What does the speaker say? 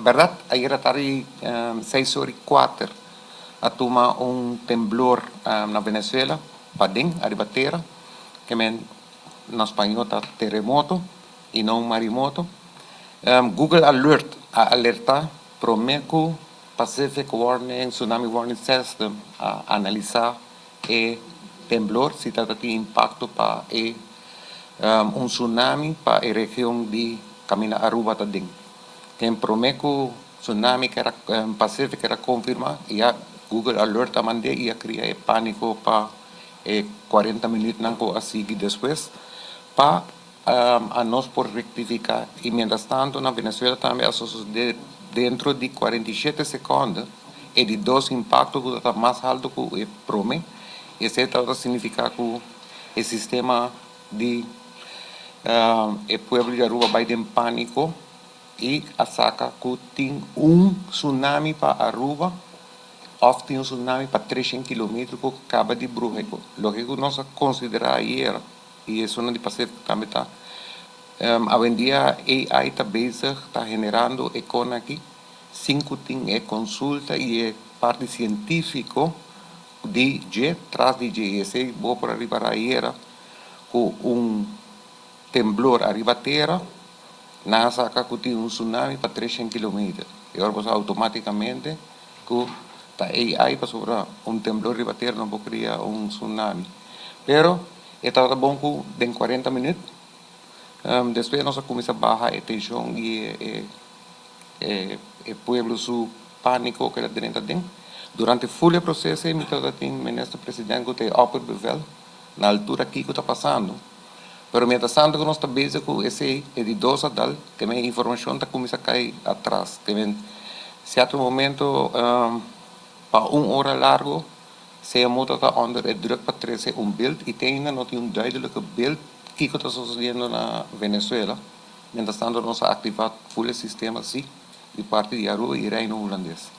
Berdad, ayera tardi 6 or y 4 a tuma un temblor na Venezuela, paden, ariba tera, kiermen na spaño ta terremoto y no un maremoto. Google Alert a alerta prome cu Pacific Warning, Tsunami Warning System a analisa e temblor, si tabatin impacto pa e un tsunami pa e region di caminda Aruba ta den. Tin prome cu tsunami cu era Pacific era confirma, ya Google Alert a manda y a cria e panico pa e 40 minuut cu a sigui despues pa a nos por rectifica. Y mientras tanto na Venezuela tambe a sucede den di 47 seconde e di dos impacto cu ta mas halto cu e prome, y esey ta significa cu e sistema di e pueblo di Aruba a bay den panico y a saca cu tin un tsunami pa Aruba of tin un tsunami pa 300 kilometer cu caba di bruha. Loke nos a considera ayera y esey di Pacific tambe ta awendia AI ta bezig, ta generando e cos aki sin cu tin e consulta y e parti cientifico di dje tras di dje. Esey bo por ariba ayera cu un temblor ariba tera, nan a saca cu tin un tsunami pa 300 kilometer y awor automaticamente cu ta AI, pasobra un temblor riba tera no por cria un tsunami. Pero tabata bon cu den 40 minuut despues nos a cuminsa baha e tension y e pueblo su panico cu el a den. Durante e proceso mi tin minister presidente cu tin opperbevel na altura kico ta pasando. Pero mientras tanto cu nos ta bezig cu esey e di dos a dal, cu e informacion ta cuminsa cay atras. Kiermen cierto momento pa un ora largo CMO ta onder e druk pa trece un beeld y te ainda no tin un duidelijke beeld kico ta sucediendo na Venezuela. Mientras tanto nos a activa full sistema si di parti di Aruba y Reino Hulandes.